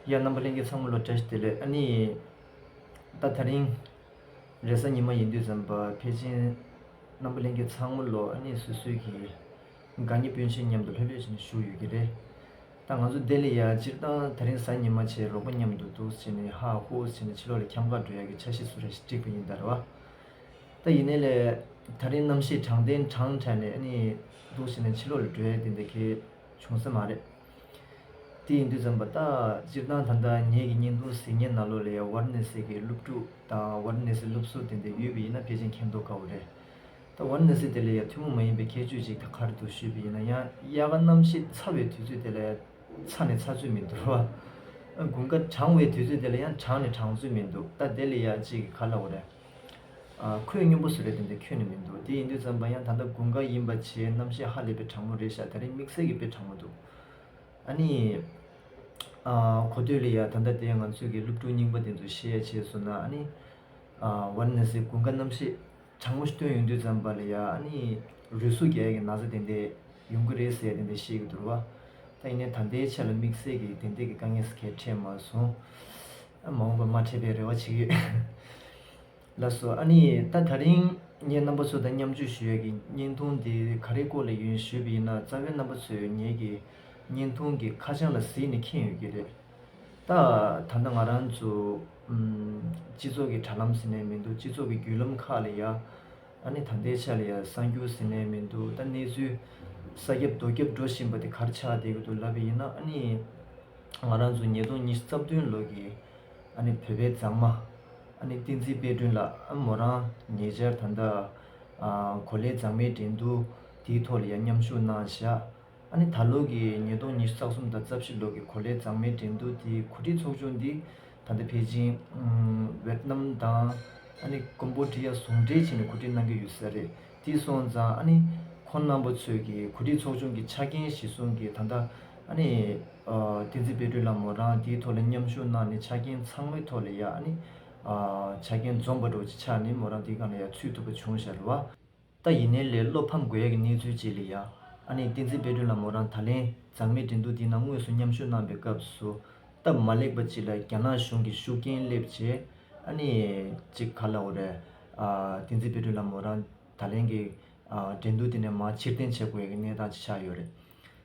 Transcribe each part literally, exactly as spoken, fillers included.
ཡ། རྣམ་པ་ལྷན་རྒྱས་ཚང་མ་ལོ་བཀྲ་ཤིས་བདེ་ལེགས། ཨ་ནི་ད་དེ་རིང་རེས་གཟའ་ཉི་མ་ཡིན་དུས་ཙམ་པ་ཕལ་ཆེར་རྣམ་པ་ལྷན་རྒྱས་ཚང་མ་ལོ་ཨ་ནི་སོ་སོའི་གི་དགའ་ཉེ་སྤུན་མཆེད་མཉམ་དུ་ལྷོད་ལྷོད་བྱས་ནས་བཞུགས་ཡོད་ཀྱི་རེད། ད་ང་ཚོ་འདི་ལ་ཡ་སྤྱིར་བཏང་དེ་རིང་གཟའ་ཉི་མ་བྱས་རོགས་པ་མཉམ་དུ་འདུག་བྱས་ནས་ཧ་ཧུ་བྱས་ནས་ཕྱི་ལོགས་ལ་འཁྱམ་ག་འགྲོ་ཡ་གི་འཆར་གཞི་བཟོ་རེ་ཞིག་བསྒྲིགས་པ་ཡིན་ད་རེད་བ། ད་ཡིན་ནའི་ལས་དེ་རིང་གནམ་གཤིས་གྲང་དང་གྲང་དྲགས་ནས་ཨ་ནི་འདུག་བྱས་ནས་ཕྱི་ལོགས་ལ་འགྲོ་ཡ་དེ་འདྲ་གལ་བྱུང་ས་མ་རེད། དེ་ཡིན་དུས་ཙམ་པ་ད་སྤྱིར་བཏང་ད་ལྟ་ངེད་ཀྱི་བརྙན་ཐུང་གཟིགས་མཁན་ནང་ལོགས་ལ་ཡ་ཝཱ་ར་ཎ་སི་གི་སློབ་ཕྲུག་དང་ཝཱ་ར་ཎ་སི་སློབ་ཟུར་དེ་འདྲ་ཡོད་པ་ཡིན་ན་ཕལ་ཆེར་མཁྱེན་མདོག་ཁ་པོ་རེད། ད་ཝཱ་ར་ཎ་སི་དེ་ལ་ཡ་ཐུན་མོང་མ་ཡིན་པའི་ཁྱད་ཆོས་ཅིག་ད་ག་རེ་འདུག་ཞུས་པ་ཡིན་ན་ཡང་དབྱར་ཁ་གནམ་གཤིས་ཚ་བའི་དུས་ཚོད་དེ་ལ་ཡ་ཚ་ནས་ཚ་ཚོད་མི་འདུག་བ། དགུན་ཁ་གྲང་བའི་དུས་ཚོད་དེ་ལ་ཡང་གྲང་ནས་གྲང་ཚོད་མི་འདུག་ད་དེ་ལ་ཡ་ཅིག་ག་ལབ་དགོས་རེད། ཨ། ཁོད་སྙོམས་པོ་བཟོ་རེད་དེ་འདྲ་ཁྱོན་ནས་མི་འདུག་དེ་ཡིན་དུས་ཙམ་པ་ཡང་ད་ལྟ་དགུན་ཁ་ཡིན་པ་བྱས་གནམ་གཤིས་ཧ་ལས་པའི་གྲང་མོ་རེད་ཤག་དེ་རིང་དམིགས་བསལ་གྱི་དཔེ་གྲང་མོ་འདུག་ཨ་ནི། ཨ། གོ་ཐོས་ལ་ཡ་ད་ལྟ་དེ་ང་ཚོའི་གི་སློབ་ཕྲུག་རྙིང་པ་དེ་ཚོ་བཤད་ཡ་བྱས་སོང་ན་ཨ་ནི། ཨ། ཝཱ་ར་ཎ་སི་དགུན་ཁ་གནམ་གཤིས་གྲང་མོ་ཞིག་སྟོན་ཡོང་དུས་ཙམ་པ་ལ་ཡ་ཨ་ནི་རུས་ཟུག་རྒྱག་ཡ་གི་ན་ཚ་དེ་འདྲ་ཡོང་གི་རེད་ཟེར་ཡ་དེ་འདྲ་བཤད་ཀྱི་འདུག་བ། ད་ཡིན་ནའི་ད་ལྟའི་ཆ་ལ་དམིགས་བསལ་གྱི་དེ་འདྲ་གི་དཀའ་ངལ་ག་འཕྲད་མ་སོང་། ཨ། མ་འོངས་པ་མ་འཕྲད་པའི་རེ་བ་བྱེད་ཀྱི་ཡོད། ལགས་སོ། ཨ་ནི་ད་དེ་རིང་ངས་རྣམ་པ་ཚོ་དང་མཉམ་སྤྱོད་ཞུ་ཡས་ཀྱི་བརྙན་ཐུང་འདི་ག་རེའི་སྐོར་ལ་ཡིན་ཞུས་པ་ཡིན་ན་རྩ་བའི་རྣམ་པ་ཚོས་ངེད་ཀྱི་བརྙན་ཐུང་གི་ཁ་བྱང་ལ་གཟིགས་ནས་མཁྱེན་ཡོད་ཀྱི་རེད། ད་ད་ལྟ་ང་རང་ཚོ་ཨམ། སྤྱི་ཚོགས་ཀྱི་དྲ་ལམ་ཟེར་ནའི་མི་འདུག་སྤྱི་ཚོགས་ཀྱི་བརྒྱུད་ལམ་ཁག་ལ་ཡ་ཨ་ནི་ད་ལྟའི་ཆ་ལ་ཡ་གསར་འགྱུར་ཟེར་ནའི་མི་འདུག་ད་གནས་ཚུལ་ས་ཁྱབ་རྡོ་ཁྱབ་འགྲོ་བཞིན་པ་དེ་ག་རེ་ཆགས་བསྡད་ཀྱི་འདུག་ལབ་པ་ཡིན་ན་ཨ་ནི། ང་རང་ཚོ་ཉིས་སྟོང་ཉི་ཤུ་རྩ་བདུན་ལོ་གི་ཨ་ནི་བོད་པའི་མཛངས་མ་ཨ་ནི་བསྟན་འཛིན་དཔལ་སྒྲོན་ལགས་ཨ་མོ་རང་ཉེ་ཆར་ད་ལྟ་ཨ་གོ་ལའི་མཛངས་མའི་འགྲན་བསྡུར་དེའི་ཐོག་ལ་ཡང་མཉམ་ཞུགས་གནང་བཞག་ཨ་ནི་ད་ལོ་གི་ཉིས་སྟོང་ཉི་ཤུ་རྩ་གསུམ་དང་རྩ་བཞི་ལོ་གི་གོ་ལའི་མཛངས་མའི་འགྲན་བསྡུར་དེའི་གོ་སྒྲིག་ཚོགས་ཆུང་འདི་ད་ལྟ་ཕལ་ཆེར་ཝེད་ནམ་དང་ཨ་ནི་ཀོམ་བོ་ཌི་ཡ་ཟུང་འབྲེལ་བྱས་ནས་གོ་སྒྲིག་གནང་གི་ཡོད་ས་རེད། དེ་སོང་ཙང་ཨ་ནི་ཁོང་རྣམ་པ་ཚོས་ཀྱི་གོ་སྒྲིག་ཚོགས་ཆུང་གི་ཆ་རྐྱེན་གཞིར་བཟུང་གིས་ད་ལྟ་ཨ་ནི་ཨ་བསྟན་འཛིན་དཔལ་སྒྲོན་ལགས་མོ་རང་དེའི་ཐོག་ལ་མཉམ་ཞུགས་གནང་ནས་ཆ་རྐྱེན་ཚང་མའི་ཐོག་ལ་ཡ་ཨ་ནི་ཨ་ཆ་རྐྱེན་འཛོམས་པ་འདྲ་བོ་ཅིག་ཆགས་ནས་མོ་རང་དེའི་སྒང་ལ་ཡ་ཚུད་ཐུབ་པ་བྱུང་ཤག་རེད་བ། ད་ཡིན་ནའི་ལས་བློ་ཕམ་དགོས་ཡ་གི་གནས་ཚུལ་ཅིག་ལ་ཡ་ཨ་ནི་བསྟན་འཛིན་དཔལ་སྒྲོན་ལགས་མོ་རང་ད་ལན་མཛངས་མའི་འགྲན་བསྡུར་འདི་ནང་དངོས་སུ་མཉམ་ཞུགས་གནང་པའི་སྐབས་སུ་སྟབས་མ་ལེགས་པ་ཅིག་ལ་རྒྱ་ནག་གཞུང་གི་ཤུགས་རྐྱེན་སླེབས་བྱས་ཨ་ནི་ཅིག་ག་ལབ་དགོས་རེད། ཨ་བསྟན་འཛིན་དཔལ་སྒྲོན་ལགས་མོ་རང་ད་ལན་གྱི་ཨ་འགྲན་བསྡུར་དེ་ནས་མར་ཕྱིར་འཐེན་བྱེད་དགོས་ཡ་གི་གནས་སྟངས་ཅིག་ཆགས་ཡོད་རེད།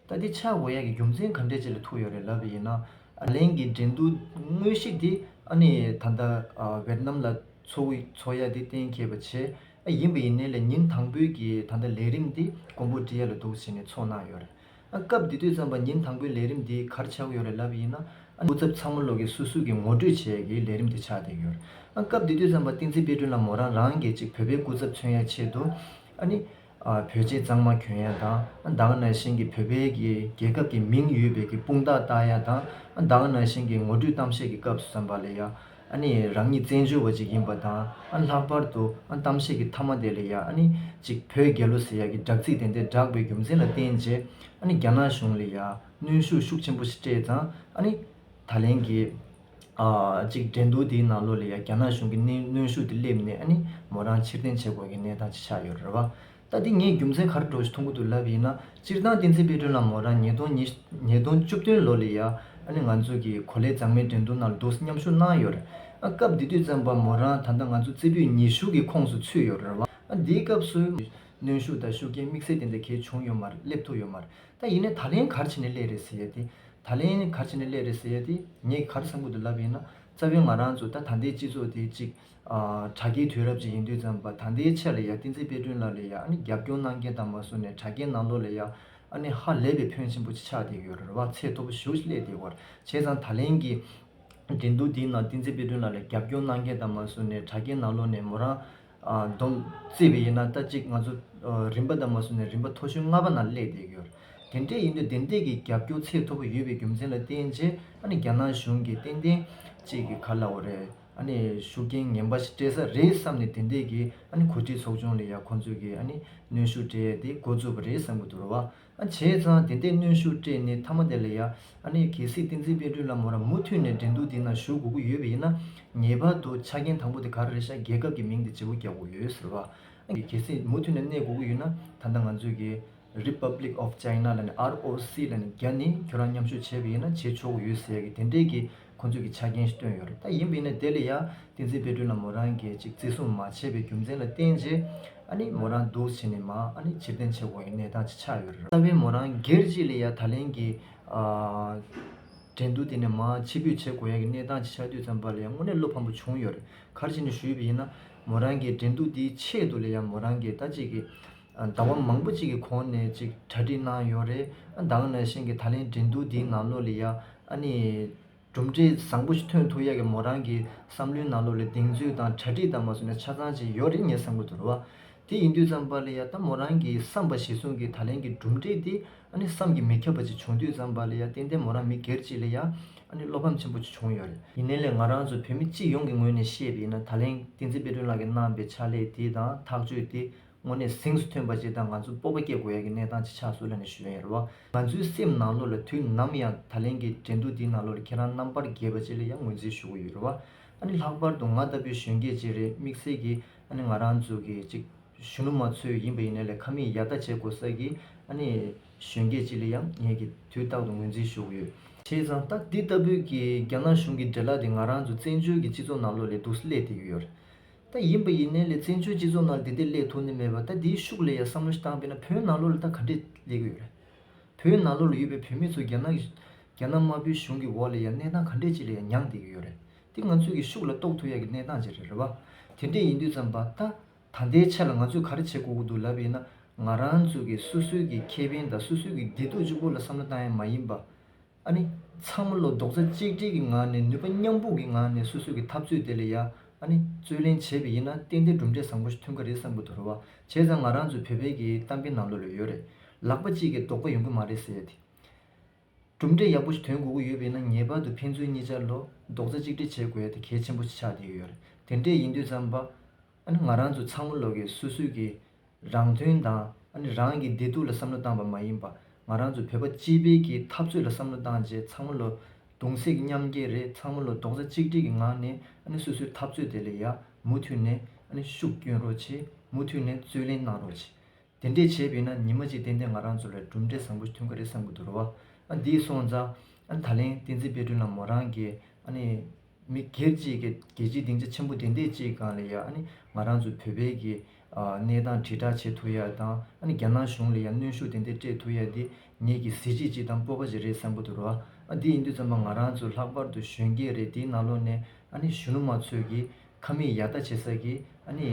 ད་འདི་ཆགས་དགོས་ཡ་གི་རྒྱུ་མཚན་ག་འདྲས་ཅིག་ལ་ཐུག་ཡོད་རེད་ལབ་པ་ཡིན་ན། ཨ་ལན་གྱི་འགྲན་བསྡུར་དངོས་གཞི་འདི་ཨ་ནི་ད་ལྟ་ཨ་ཝེད་ནམ་ལ་ཚོགས་ཚོགས་ཡ་འདི་གཏན་འཁེལ་བ་བྱས། ཨ་ཡིན་པ་ཡིན་ནའི་ལས་ཉིན་དང་པོའི་གི་ད་ལྟ་ལས་རིམ་འདི་ཀོམ་བོ་ཌི་ཡ་ལ་འདུག་བྱས་ནས་ཚོགས་གནང་ཡོད་རེད། ཨ་སྐབས་དེ་དུས་ཙམ་པ་ཉིན་དང་པོའི་ལས་རིམ་འདི་ག་རེ་ཆགས་ཀྱི་ཡོད་རེད་ལབ་པ་ཡིན་ན། ཨ་སྐུ་ཚབ་ཚང་མ་ལོག་གི་སོ་སོ་གི་ངོ་སྤྲོད་བྱས་ཀྱི་ལས་རིམ་དེ་ཆགས་བསྡད་ཡོད་རེད། ཨ་སྐབས་དེ་དུས་ཙམ་པ་བསྟན་འཛིན་དཔལ་སྒྲོན་ལགས་མོ་རང་རང་གིས་ཅིག་བོད་པའི་སྐུ་ཚབ་མཚོན་ཡ་ཆེད་དུ་ཨ་ནི། ཨ་བོད་ཆས་གཙང་མ་གྱོན་ཡ་དང་། ཨ་ད་ག་ནང་བཞིན་གྱི་བོད་པའི་གི་རྒྱལ་ཁབ་ཀྱི་མིང་ཡོད་པའི་གི་དཔུང་རྟགས་བཏགས་ཡ་དང་། ཨ་ད་ག་ནང་བཞིན་གྱི་ངོ་སྤྲོད་གཏམ་བཤད་ཀྱི་སྐབས་སུ་ཙམ་པ་ལ་ཡ་ཨ་ནི་རང་ཉིད་བཙན་བྱོལ་བ་ཅིག་ཡིན་པ་དང་། ཨ་ལྷག་པར་དུ་ཨ་གཏམ་བཤད་ཀྱི་མཐའ་མ་དེ་ལ་ཡ་ཨ་ནི་ཅིག་བོད་རྒྱལ་ལོ་ཟེར་ཡ་གི་སྦྲག་ཚིག་དེ་འདྲ་བསྒྲགས་པའི་རྒྱུ་མཚན་ལ་བརྟེན་བྱས་ཨ་ནི་རྒྱ་ནག་གཞུང་ལ་ཡ་གནོན་ཤུགས་ཤུགས་ཆེན་པོ་ཞིག་སྤྲད་ཙང་། ཨ་ནི་ད་ལན་གྱི་ཨ་གཅིག་འགྲན་བསྡུར་དེའི་ནང་ལོགས་ལ་ཡ་རྒྱ་ནག་གཞུང་གི་གནོན་གནོན་ཤུགས་དེ་སླེབས་ནས་ཨ་ནི་མོ་རང་ཕྱིར་འཐེན་བྱེད་དགོས་ཀྱི་གནས་སྟངས་ཅིག་ཆགས་ཡོད་རེད་བ། ད་འདི་ངས་རྒྱུ་མཚན་ག་རེ་འདྲ་ཞིག་མཐོང་གི་འདུག་ལབ་ཡིན་ན། སྤྱིར་བཏང་བསྟན་འཛིན་དཔལ་སྒྲོན་ལགས་མོ་རང་ཉིས་སྟོང་ཉི་ཉིས་སྟོང་བཅུ་བདུན་ལོ་ལ་ཡ་ཨ་ནི་ང་ཚོ་གི་གོ་ལའི་མཛངས་མའི་འགྲན་བསྡུར་ནང་ལ་འདུག་མཉམ་ཞུགས་གནང་ཡོད་རེད། ཨ་སྐབས་དེ་དུས་ཙམ་པ་མོ་རང་ད་ལྟ་ང་ཚོ་རྩེ་ཕུད་ཉི་ཤུ་གི་ཁོངས་སུ་ཚུད་ཡོད་རེད་བ། ཨ་འདིའི་སྐབས་སུ་གནོན་ཤུགས་དང་ཤུགས་རྐྱེན་དམིགས་བསལ་དེ་འདྲ་གལ་བྱུང་ཡོད་མ་རེད། སླེབས་ཐུབ་ཡོད་མ་རེད། ད་ཡིན་ནའི་ད་ལན་ག་རེ་བྱས་ནས་སླེབས་རེད་ཟེར་ཡ་དེ། ད་ལན་ག་རེ་བྱས་ནས་སླེབས་རེད་ཟེར་ཡ་དེ་ངས་ག་རེ་བསམ་གྱི་འདུག་ལབ་ཡིན་ན། རྩ་བའི་ང་རང་ཚོ་ད་ད་ལྟའི་སྤྱི་ཚོགས་དེ་གཅིག་ཨ་དྲ་རྒྱའི་དུས་རབས་ཅིག་ཡིན་དུས་ཙམ་པ་ད་ལྟའི་ཆ་ལ་ཡ་བསྟན་འཛིན་དཔལ་སྒྲོན་ལགས་ལ་ཡ་ཨ་ནི་རྒྱབ་སྐྱོར་གནང་མཁན་དང་མ་སུ་ནས་དྲ་རྒྱའི་ནང་ལོགས་ལ་ཡ་ཨ་ནི་ཧ་ལས་པའི་ཕོན་ཆེན་པོ་ཅིག་ཆགས་བསྡད་ཡོད་རེད་བ། ཚད་མཐོ་པོ་ཞེ་པོ་ཅིག་སླེབས་བསྡད་ཡོད་རེད། བྱས་ཙང་ད་ལན་གྱི་འགྲན་བསྡུར་འདིའི་ནང་བསྟན་འཛིན་དཔལ་སྒྲོན་ལགས་ལ་རྒྱབ་སྐྱོར་གནང་མཁན་དང་མ་སུ་ནས་དྲ་རྒྱའི་ནང་ལོགས་ནས་མོ་རང་ཨ་སྡོམ་བརྩིས་པ་ཡིན་ན་ད་གཅིག་ང་ཚོ་ཨ་རིམ་པ་དང་མ་སུ་ནས་རིམ་པ་མཐོ་ཤོས་ལྔ་པ་ནང་སླེབས་བསྡད་ཡོད་རེད། དེ་འདྲས་ཡིན་དུས་དེ་འདྲས་ཀྱི་རྒྱབ་སྐྱོར་ཚད་མཐོ་པོ་ཡོད་པའི་རྒྱུ་མཚན་ལ་བརྟེན་བྱས་ཨ་ནི་རྒྱ་ནག་གཞུང་གིས་ཏན་ཏན་གཅིག་གི་ག་ལབ་དགོས་རེད། ཨ་ནི་ཤུགས་རྐྱེན་ངན་པ་ཞིག་སྤྲད་ས་རེད་བསམ་ནས་དེ་འདྲས་ཀྱི་ཨ་ནི་གོ་སྒྲིག་ཚོགས་ཆུང་ལ་ཡ་ཁོང་ཚོས་ཀྱི་ཨ་ནི་གནོན་ཤུགས་སྤྲད་ཡས་དེ་འགོ་བཙུགས་པ་རེད་བསམ་གྱི་འདུག་རེད་བ། ཨ་བྱས་ཙང་དེ་འདྲས་གནོན་ཤུགས་སྤྲད་ནས་མཐའ་མ་དེ་ལ་ཡ་ཨ་ནི་གལ་སྲིད་བསྟན་འཛིན་དཔལ་སྒྲོན་ལགས་མོ་རང་མུ་མཐུད་ནས་འགྲན་བསྡུར་འདི་ནང་ཞུགས་དགོས་ཀྱི་ཡོད་པ་ཡིན་ན་ངེས་པར་དུ་ཆ་རྐྱེན་དང་པོ་དེ་ག་རེ་རེད་ཤག་རྒྱལ་ཁབ་ཀྱི་མིང་དེ་བརྗེ་པོ་རྒྱག་དགོས་ཡོད་ཟེར་བ། ཨ་ནི་གལ་སྲིད་མུ་མཐུད་ནས་གནས་དགོས་ཀྱི་ཡོད་ན་ད་ལྟ་ང་ཚོས་ཀྱི་Republic of China ལབ་ནས་ཨར་ཨོ་སི་ལབ་ནས་རྒྱ་ནས་ཁྱོད་རང་མཉམ་ཞུགས་བྱས་པ་ཡིན་ན་བྱེད་ཆོག་གི་ཡོད་ཟེར་ཡ་གི་དེ་འདྲས་ཀྱི་ ཁོང་ཚོས་ཀྱི་ཆ་རྐྱེན་ཞིག་བཏོན་ཡོད་རེད། ད་ཡིན་པ་ཡིན་ན་དེ་ལ་ཡ་བསྟན་འཛིན་དཔལ་སྒྲོན་ལགས་མོ་རང་གིས་ཅིག་བརྩི་སྲུང་མ་བྱས་པའི་རྒྱུ་མཚན་ལ་བརྟེན་བྱས་ཨ་ནི་མོ་རང་འདུག་བྱས་ནས་མ་ཨ་ནི་ཕྱིར་འཐེན་བྱེད་དགོས་ཡག་གནས་སྟངས་ཅིག་ཆགས་ཡོད་རེད། རྩ་བའི་མོ་རང་སྒེར་གཅིག་ལ་ཡ་ད་ལན་གྱི་ཨ་འགྲན་བསྡུར་དེ་ནས་མ་ཕྱིར་འབུད་བྱེད་དགོས་ཡག་གི་གནས་སྟངས་ཅིག་ཆགས་དུས་ཙམ་པ་ལ་ཡ་དངོས་གནས་བློ་ཕམ་པོ་བྱུང་ཡོད་རེད། ག་རེ་བྱས་ནས་ཞུས་པ་ཡིན་ན་མོ་རང་གི་འགྲན་བསྡུར་དེའི་ཆེད་དུ་ལ་ཡ་མོ་རང་གིས་ད་ཅིག་གི་ཟླ་བ་མང་པོ་ཅིག་གི་གོང་ནས་ཅིག་གྲ་སྒྲིག་གནང་ཡོད་རེད། ཨ་ད་ག་ནང་བཞིན་གྱི་ད་ལན་འགྲན་བསྡུར་འདིའི་ནང་ལོགས་ལ་ཡ་ཨ་ནི་གྲུབ་འབྲས་བཟང་པོ་ཞིག་ཐོན་ཐུབ་ཡག་གི་མོ་རང་གི་བསམ་བློའི་ནང་ལོགས་ལ་གདེང་ཚོད་དང་གྲ་སྒྲིག་དང་མ་སོང་ན་ཆ་ཚང་ཅིག་ཡོད་རེད་ངས་བསམ་གྱི་འདུག་རེད་བ། དེ་ཡིན་དུས་ཙམ་པ་ལ་ཡ་ད་མོ་རང་གི་བསམ་པ་གཞིར་བཟུང་གི་ད་ལན་གྱི་གྲུབ་འབྲས་དེ་ཨ་ནི་བསམ་གྱིས་མི་ཁྱབ་པ་ཅིག་བྱུང་དུས་ཙམ་པ་ལ་ཡ་ཏན་ཏན་མོ་རང་མི་སྒེར་གཅིག་ལ་ཡ་ཨ་ནི་བློ་ཕམ་ཆེན་པོ་ཅིག་བྱུང་ཡོད་རེད། ཡིན་ནའི་ལས་ང་རང་ཚོ་བོད་མི་སྤྱི་ཡོངས་ཀྱི་ངོས་ནས་བཤད་པ་ཡིན་ན་ད་ལན་བསྟན་འཛིན་དཔལ་སྒྲོན་ལགས་ཀྱིས་གནང་པའི་ཕྱག་ལས་དེ་དང་ཐག་གཅོད་དེ་དངོས་གནས་གཟེངས་སུ་ཐོན་པ་ཅིག་དང་ང་ཚོ་སྤོབས་པ་སྐྱེ་དགོས་ཡག་གི་གནས་སྟངས་ཅིག་ཆགས་སོང་ལབ་ནས་ཞུ་ཡ་ཡིན་རེད་བ། ང་ཚོའི་སེམས་ནང་ལོགས་ལ་དུས་ནམ་ཡང་ད་ལན་གྱི་འགྲན་བསྡུར་འདིའི་ནང་ལོགས་ལ་ཁྱེད་རང་རྣམ་པར་རྒྱལ་བ་ཅིག་ལ་ཡང་ངོས་འཛིན་ཞུ་གི་ཡོད་རེད་བ། ཨ་ནི་ལྷག་པར་དུ་ང་ལྟ་བུའི་གཞོན་སྐྱེས་ཅིག་རེད། དམིགས་བསལ་གྱིས་ཨ་ནི་ང་རང་ཚོ་གི་ཅིག་གཞོན་ནུ་མ་ཚོས་ཡིན་པ་ཡིན་ནའི་ལས་ཁ་མིག་ཡར་ལྟ་བྱེད་དགོས་ས་གི་ཨ་ནི་གཞོན་སྐྱེས་ཅིག་ལ་ཡང་ངེད་ཀྱིས་དུས་རྟག་ཏུ་ངོས་འཛིན་ཞུ་གི་ཡོད། བྱས་ཙང་ད་འདི་ལྟ་བུའི་གི་རྒྱ་ནག་གཞུང་གི་འབྲེལ་ལག་དེ་ང་རང་ཚོ་བཙན་བྱོལ་གྱི་སྤྱི་ཚོགས་ནང་ལོགས་ལ་འདུག་སེ་སླེབས་བསྡད་ཀྱི་ཡོད་རེད། ད་ཡིན་པ་ཡིན་ནའི་ལས་བཙན་བྱོལ་སྤྱི་ཚོགས་ནང་འདི་འདྲ་སླེབས་ཐུབ་ནི་མེད་པ། ད་འདིའི་ཤུགས་ལ་ཡ་བསམ་བློ་ཞིག་བཏང་པས་ན་བོད་ནང་ལོགས་ལ་ད་ག་འདྲས་སླེབས་ཀྱི་ཡོད་རེད། བོད་ནང་ལོགས་ལ་ཡོད་པའི་བོད་མི་ཚོ་རྒྱ་ནག་རྒྱ་ནག་དམར་པོའི་གཞུང་གི་འོག་ལ་ཡ་གནས་སྟངས་ག་འདྲས་ཅིག་ལ་ཡ་མྱངས་བསྡད་ཀྱི་ཡོད་རེད། འདི་ང་ཚོས་ཀྱི་ཤུགས་ལ་རྟོགས་ཐུབ་ཡ་གི་གནས་སྟངས་ཅིག་རེད་རེད་བ། དེ་འདྲས་ཡིན་དུས་ཙམ་པ་ད་ད་ལྟའི་ཆ་ལ་ང་ཚོས་ག་རེ་བྱེད་དགོས་ཀྱི་འདུག་ལབ་པ་ཡིན་ན་ང་རང་ཚོ་གི་སོ་སོའི་གི་ཁེ་ཕན་དང་སོ་སོའི་གི་བདེ་སྡུག་གཅིག་པོ་ལ་བསམ་བློ་བཏང་ཡ་མ་ཡིན་པ། ཨ་ནི་ཚང་མ་ལོ་རྡོག་རྩ་གཅིག་སྒྲིལ་གྱི་ངང་ནས་ནུས་པ་མཉམ་སྤུངས་ཀྱི་ངང་ནས་སོ་སོ་གི་འཐབ་རྩོད་དེ་ལ་ཡ་ཨ་ནི་རྩོད་ལེན་བྱས་པ་ཡིན་ན་ཏན་ཏན་གྲུབ་འབྲས་བཟང་པོ་ཞིག་ཐོན་གྱི་རེད་བསམ་གྱི་འདུག་རེད་བ། བྱས་ཙང་ང་རང་ཚོ་བོད་པའི་གི་གཏམ་དཔེ་ནང་ལོགས་ལ་ཡོད་རེད། ལག་པ་གཅིག་གིས་རྡོག་པ་ཡོང་གི་མ་རེད་ཟེར་ཡ་དེ། གྲུབ་འབྲས་ཡག་པོ་ཞིག་ཐོན་དགོས་ཀྱི་ཡོད་པ་ཡིན་ན་ངེས་པར་དུ་ཕན་ཚུན་གཉིས་ཆར་ལོ་རྡོག་རྩ་གཅིག་སྒྲིལ་བྱེད་དགོས་ཡ་དེ་གལ་ཆེན་པོ་ཞིག་ཆགས་བསྡད་ཀྱི་ཡོད་རེད། དེ་འདྲས་ཡིན་དུས་ཙམ་པ། ཨ་ནི་ང་རང་ཚོ་ཚང་མ་ལོག་གིས་སོ་སོའི་གི་རང་དོན་དང་ཨ་ནི་རང་གི་བདེ་སྡུག་ལ་བསམ་བློ་བཏང་བ་མ་ཡིན་པ། ང་རང་ཚོ་བོད་པ་སྤྱི་པའི་གི་འཐབ་རྩོད་ལ་བསམ་བློ་བཏང་རྗེས་ཚང་མ་ལོ་གདུང་སེམས་མཉམ་སྐྱེད་རེད། ཚང་མ་ལོ་རྡོག་རྩ་གཅིག་སྒྲིལ་གྱི་ངང་ནས་ཨ་ནི་སོ་སོའི་འཐབ་རྩོད་དེ་ལ་ཡ་མུ་མཐུད་ནས་ཨ་ནི་ཤུགས་བསྐྱོན་རོགས་བྱེད། མུ་མཐུད་ནས་རྩོད་ལེན་གནང་རོགས་བྱེད། དེ་འདྲས་བྱས་པས་ན་ཉི་མ་གཅིག་ཏན་ཏན་ང་རང་ཚོ་ལ་གྲུབ་འབྲས་བཟང་པོ་ཞིག་ཐོན་གྱི་རེད་བསམ་གྱི་འདུག་རེད་བ། ཨ་འདི་སོང་ཙང་ཨ་ད་ལན་བསྟན་འཛིན་དཔལ་སྒྲོན་ལགས་མོ་རང་གིས་ཨ་ནི་མི་སྒེར་གཅིག་གི་རྒྱལ་སྤྱིའི་སྡིངས་ཆ་ཆེན་པོ་དེ་འདྲས་གཅིག་སྒང་ལ་ཡ་ཨ་ནི་ང་རང་ཚོ་བོད་པའི་གི་ཨ་གནས་སྟངས་དྲིལ་བསྒྲགས་བྱེད་ཐུབ་ཡ་དང་ཨ་ནི་རྒྱ་ནག་གཞུང་ལ་ཡ་གནོན་ཤུགས་དེ་འདྲས་སྤྲད་ཐུབ་ཡ་དེ་ངེད་ཀྱི་གཟི་བརྗིད་ཅིག་དང་སྤོབས་པ་ཅིག་རེད་བསམ་གྱི་འདུག་རེད་བ། ཨ་འདི་ཡིན་དུས་ཙམ་པ་ང་རང་ཚོ་ལྷག་པར་དུ་གཞོན་སྐྱེས་རེད། དེའི་ནང་ལོགས་ནས་ཨ་ནི་གཞོན་ནུ་མ་ཚོས་གི་ཁ་མིག་ཡར་ལྟ་བྱེད་ས་གི་ཨ་ནི་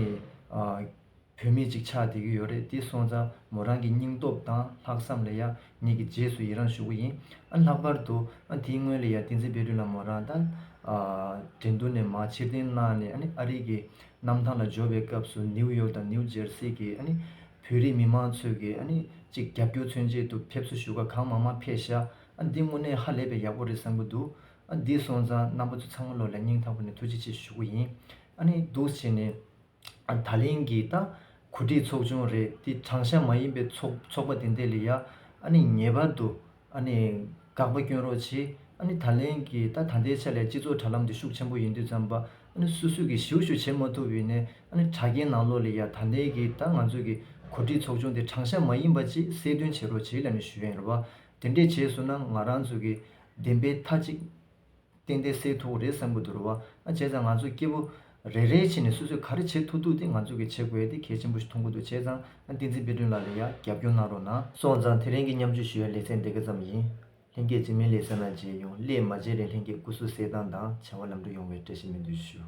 ཨ། བུད་མེད་ཅིག་ཆགས་བསྡད་ཀྱི་ཡོད་རེད། དེ་སོང་ཙང་མོ་རང་གི་སྙིང་སྟོབས་དང་ལྷག་བསམ་ལ་ཡ་ངེད་ཀྱིས་རྗེས་སུ་ཡི་རང་ཞུ་གི་ཡིན། ཨ་ལྷག་པར་དུ་ཨ་དེའི་སྔོན་ལ་ཡ་བསྟན་འཛིན་དཔལ་སྒྲོན་ལགས་མོ་རང་ད་ཨ་འགྲན་བསྡུར་ནས་མར་ཕྱིར་འཐེན་གནང་ནས་ཨ་ནི་ཨ་རི་གི་གནམ་ཐང་ལ་འབྱོར་བའི་སྐབས་སུ་ནིའུ་ཡོག་དང་ནིའུ་ཇར་སི་གི་ཨ་ནི་བོད་རིགས་མི་མང་ཚོས་ཀྱི་ཨ་ནི་ཅིག་རྒྱབ་སྐྱོར་མཚོན་ཆེད་དུ་ཕེབས་བསུ་ཞུ་ག་གང་མང་མང་ཕེབས་ཤག་ཨ་འདི་དངོས་གནས་ཧ་ལས་པའི་ཡག་པོ་རེད་བསམ་གྱི་འདུག་ཨ་འདི་སོང་ཙང་རྣམ་པ་ཚོ་ཚང་མ་ལོ་ལ་སྙིང་ཐག་པ་ནས་ཐུགས་རྗེ་ཆེ་ཞུ་གི་ཡིན། ཨ་ནི་འདུག་བྱས་ནས། ཨ་ད་ལན་གྱི་ད་གོ་སྒྲིག་ཚོགས་ཆུང་རེད། དེ་དྲང་གཞག་མ་ཡིན་པའི་ཚོགས་ཚོགས་པ་དེ་འདྲ་ལ་ཡ་ཨ་ནི་ངེས་པར་དུ་ཨ་ནི་དགག་པ་སྐྱོན་རོགས་བྱེད། ཨ་ནི་ད་ལན་གྱི་ད་ད་ལྟའི་ཆ་ལ་སྤྱི་ཚོགས་དྲ་ལམ་དེ་ཤུགས་ཆེན་པོ་ཡིན་དུས་ཙམ་པ་ཨ་ནི་སོ་སོ་གི་ཞེ་པོ་ཞེ་པོ་བྱེད་མ་ཐུབ་པ་ཡིན་ནའི་ཨ་ནི་དྲ་རྒྱའི་ནང་ལོགས་ལ་ཡ་ད་ལན་གྱི་ད་ང་ཚོ་གི་གོ་སྒྲིག་ཚོགས་ཆུང་དེ་དྲང་གཞག་མ་ཡིན་པ་ཅིག་གསལ་སྟོན་བྱེད་རོགས་བྱེད་ལབ་ནས་ཞུ་ཡ་ཡིན་རེད་བ། དེ་འདྲས་བྱས་སོང་ན་ང་རང་ཚོ་གི་བདེན་པའི་མཐའ་གཅིག་ཏན་ཏན་གསལ་ཐུབ་ཀྱི་རེད་བསམ་གྱི་འདུག་རེད་བ། ཨ་བྱས་ཙང་ང་ཚོ་སྐྱེ་བོ་རེ་རེ་བྱས་ནས་སོ་སོས་ག་རེ་བྱེད་ཐུབ་ཐུབ་དེ་ང་ཚོ་གིས་བྱེད་དགོས་ཡ་དེ་གལ་ཆེན་པོ་ཞིག་མཐོང་གི་འདུག་བྱས་ཙང་ཨ་བསྟན་འཛིན་དཔལ་སྒྲོན་ལགས་ལ་ཡ་རྒྱབ་སྐྱོར་གནང་རོགས་གནང་། སོང་ཙང་དེ་རིང་གི་མཉམ་སྤྱོད་ཞུ་ཡའི་ལེ་ཚན་འདི་ག་ཙམ་ཡིན། ལྷན་རྒྱས་རྗེས་མའི་ལེ་ཚན་ནང་མཇལ་ཡོང་། སླད་མ་མཇལ་བའི་ལྷན་རྒྱས་སྐུ་གཟུགས་གསལ་ཐང་དང་བྱ་བ་ལམ་འགྲོ་ཡོང་བའི་བཀྲ་ཤིས་སྨོན་འདུན་ཞུ།